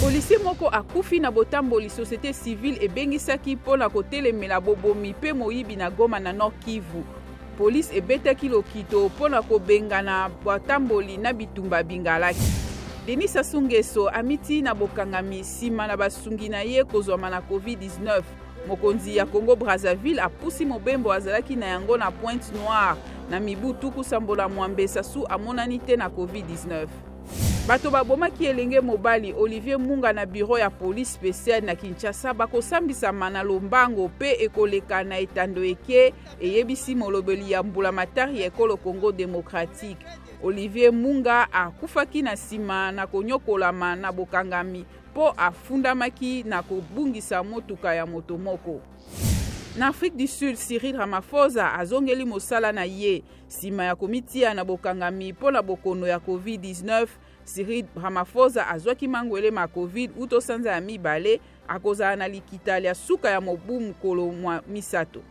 Policier moko akufi na botamboli société civile ebengisaki mpo na kotelemela bobomi mpe moyibi na Goma na Nord Kivu. Police ebetaki lokito mpo na kobengana batamboli na bitumba bingalaki. Denis Sassou Nguesso amitii na bokangami nsima na basungi na ye kozwama na Covid-19. Mokonzi ya Congo Brazzaville apusi mobembo azalaki na yango na Pointe Noire na mibu 76. Sassou amonani te na Covid-19. Bato babomaki elenge mobali Olivier Munga na bureau ya police spéciale na Kinshasa bakosambisama na lombango mpe ekoleka na etando eke, eyebisi molobeli ya mbulamatari ya ekolo Congo démocratique. Olivier Munga akufaki na nsima na konyokolama na bokangami mpo afundamaki na kobungisa motuka ya moto moko. Na Afrique du Sud, Cyril Ramaphosa azongeli mosala na ye nsima ya komitia na bokangami mpo na bokono ya COVID-19. Cyril Ramaphosa azwaki mangwele ma COVID uto sanza ya mibale, akozala na likita lya suka ya mobu mokolo mwa misato.